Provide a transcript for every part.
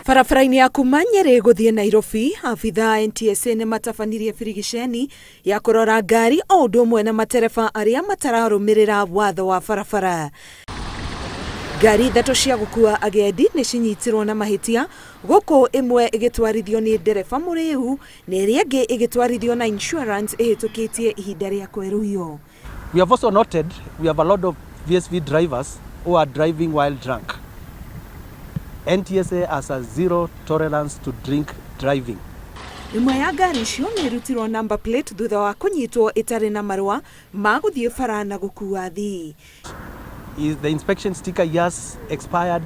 Barabara-inĩ ya kuma Nyeri gũthiĩ Nairobi, abithaa a NTSA nĩ matabanirie birigiceni ya kũrora ngari o ũndũ ũmwe na matereba arĩa matararũmĩrĩra watho wa barabara. Ngari ithatũ cia gũkua agendi nĩ cinyitirwo na mahĩtia, gũkũ ĩmwe ĩgĩtwarithio nĩ ndereba mũrĩu na ĩrĩa ĩngĩ ĩgĩtwarithio na insurance ĩhĩtũkĩtie ihinda rĩa kwerũhio. We have also noted we have a lot of VSV drivers who are driving while drunk. NTSA has a zero tolerance to drink driving. Ĩmwe ya ngari icio nĩ ĩrutirwo number plate thutha wa kũnyitwo ĩtarĩ na marũa ma gũthiĩ bara na gũkua athii. Is the inspection sticker has expired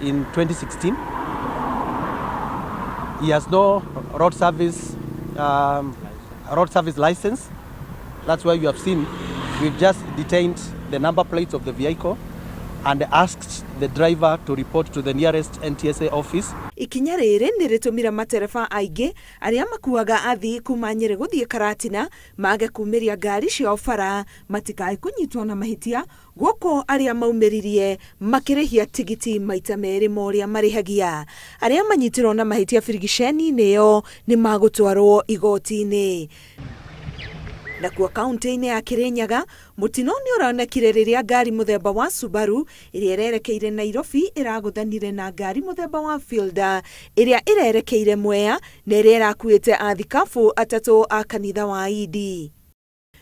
in 2016. He has no road service license. That's why you have seen we've just detained the number plates of the vehicle and asked the driver to report to the nearest NTSA office. Ikinya rĩrĩ nĩ rĩtũmire matereba aingĩ arĩa makuaga athii kuma Nyeri gũthiĩ Karatina mage kumĩria ngari ciao bara matikae kũnyitwo na mahĩtia, gũkũ arĩa maumĩririe makĩrĩhia tigiti maita merĩ ma ũrĩa marĩhagia. Arĩa manyitirwo na mahĩtia birigiceni-inĩ ĩyo nĩ magũtwarwo igoti-inĩ. Nakuo kaunti-inĩ ya Kirinyaga, mũtino nĩ ũronekire rĩrĩa ngari mũthemba wa Subaru ĩrĩa ĩrerekeire Nairobi ĩragũthanire na ngari mũthemba wa Fielder ĩrĩa ĩrerekeire Mwea na ĩrĩa ĩrakuĩte athikabu atatũ a kanitha wa Idi.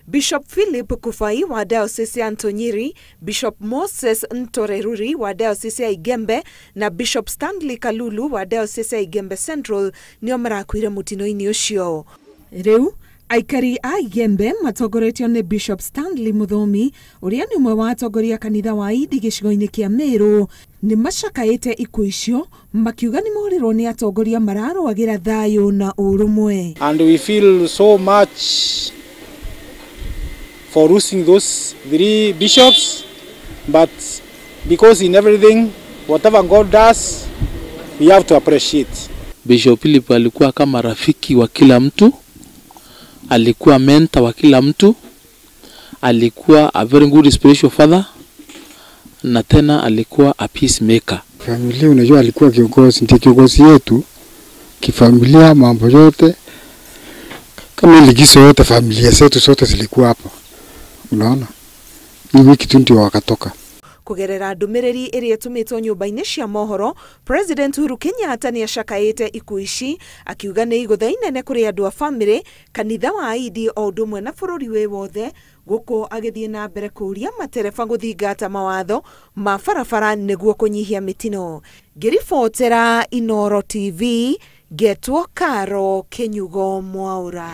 Bishop Philip Kufai wa Diocese ya Ntonyiri, Bishop Moses Ntoreruri wa Diocese ya Igembe na Bishop Stanley Kalulu wa Diocese ya Igembe Central nĩo marakuire mũtino-inĩ ũcio. Rĩu aikari a Igembe matongoretio nĩ Bishop Stanley Muthomi ũrĩa nĩ ũmwe wa atongoria kanitha wa Idi gĩcigo-inĩ kĩa Meru nĩ macakaĩte ikuũ icio makiuga nĩ morirwo nĩ atongoria mararũagĩra thayũ na ũrũmwe. And we feel so much for losing those three bishops, but because in everything, whatever God does, we have to appreciate. Bishop Philip alikuwa kama rafiki wa kila mtu, alikuwa mentor wa kila mtu, alikuwa a very good spiritual father, na tena alikuwa a peacemaker. Familia, unajua alikuwa kiongozi, ndiye kiongozi yetu kifamilia, mambo yote kama ligizo yote, familia zetu zote zilikuwa hapo. Unaona, ni wiki tu ndio wakatoka. Kugerera ndũmĩrĩri ĩrĩa ĩtũmĩtwo nyũmba-inĩ cia mohoro, President Uhuru Kenyatta nĩ acakaĩte ikuũ ici akiuga nĩ igũtha inene kũrĩ andũ a bamĩrĩ, kanitha wa Idi o ũndũ ũmwe na bũrũri wĩ wothe, gũkũ agĩthiĩ na mbere kũũria matereba gũthingata mawatho ma barabara nĩguo kũnyihia mĩtino. Ngĩribotera Inooro TV, ngetwo Karo Kĩnyugo Mwaũra.